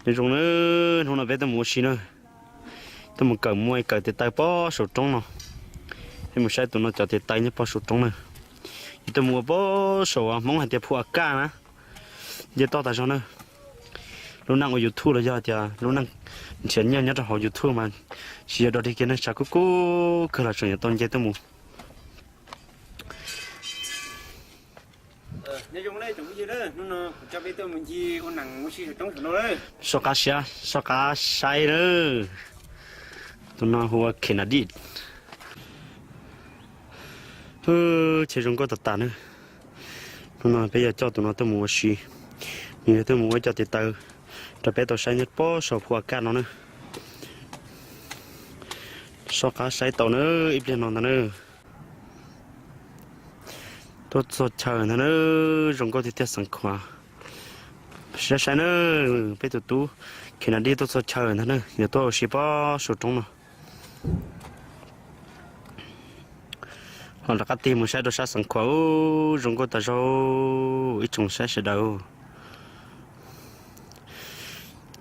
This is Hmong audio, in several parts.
Nyob zoo na, hnub no peb tuaj mus ua si na, tuaj mus kawm muaj kawm tes taw pob saum roob no. Peb mus saib tus no cov tes taw nyob pob saum roob na. Yus tuaj mus ua pob saum Hmoob hais tias phu a kaj na, nce toj tas zog na. Lub neej ua YouTube los yog tias lub neej nrhiav nyiaj nyob rau hauv YouTube mas tsis yog dog dig kiag, neeg tshav kub kub kawg los tseem yuav tau nce tuaj mus. Soj qab siab, soj qab saib na. Tus no hu ua Khenadij. Hwb, chev zoo nkauj tas tas na. Hnub no peb yuav coj tus no tuaj mus ua si, nws yuav tuaj mus ua cov tes taw rau peb tau saib nyob pob saum phu a kaj no na. Soj qab saib tau na, ib pliag no ntag na. Tuaj txog chaw ntag na, zoo nkauj tiag tiag xeev khuav. Saib saib na, peb tus tub Khenadij tuaj txog chaw ntag na, yuav tuaj ua si pob saum roob no. Ho rov qab tig mus saib rau sab xeev khuav, zoo nkauj tas zog, ib tsoom saib sawv daws.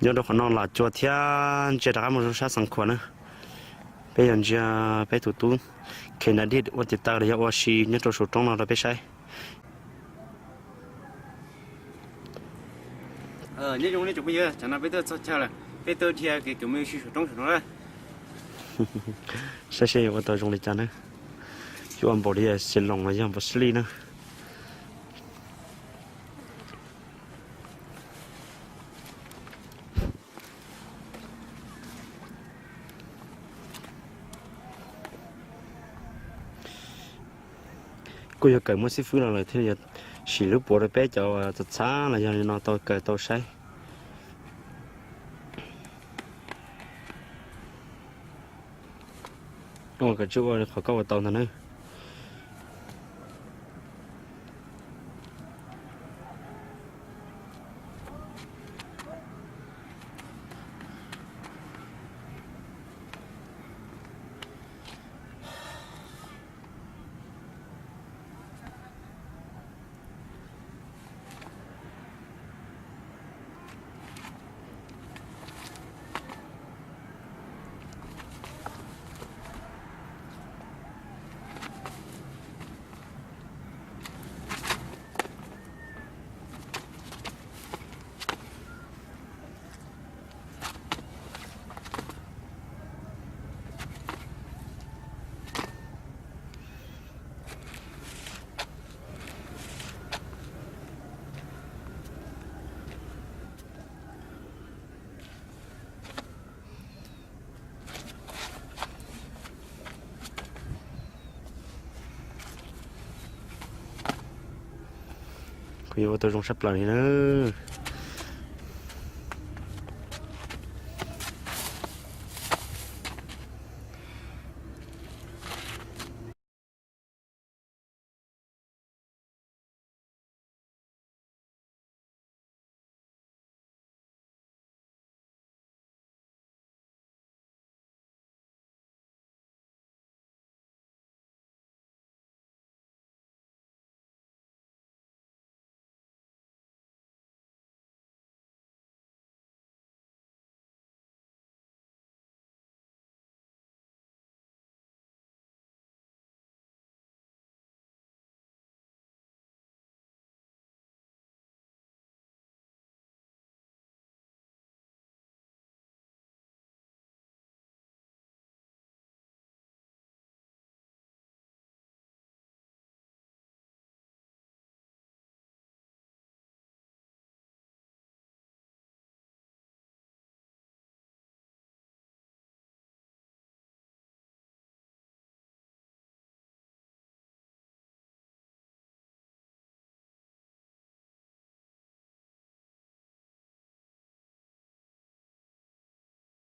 Nyob rau qhov no lam cua thiab ntsia rov qab mus rau sab xeev khuav na. Peb yuav ntsia peb tus tub Khenadij ua tes taw los yog ua si nyob rau saum roob no rau peb saib. Nyob zoo nej tsoom phooj ywg, tsam no peb tuaj txog chaw lawm, peb tuaj dhia kev kawm muaj ua si saum roob saum no na. Saib seb yuav ua tau zoo li cas na. Yuav ua npaum li xis loos los yog npaum xib lij na. Kuj yog kawm muaj xib fwb los lawm thiaj li yuav sim lub puav rau peb cov txav txhav los yog li no tau kawm tau saib. Ua kom tsij ua qhov koj ua tau ntag na. Kuj yuav ua tau zoo sab plaws li na.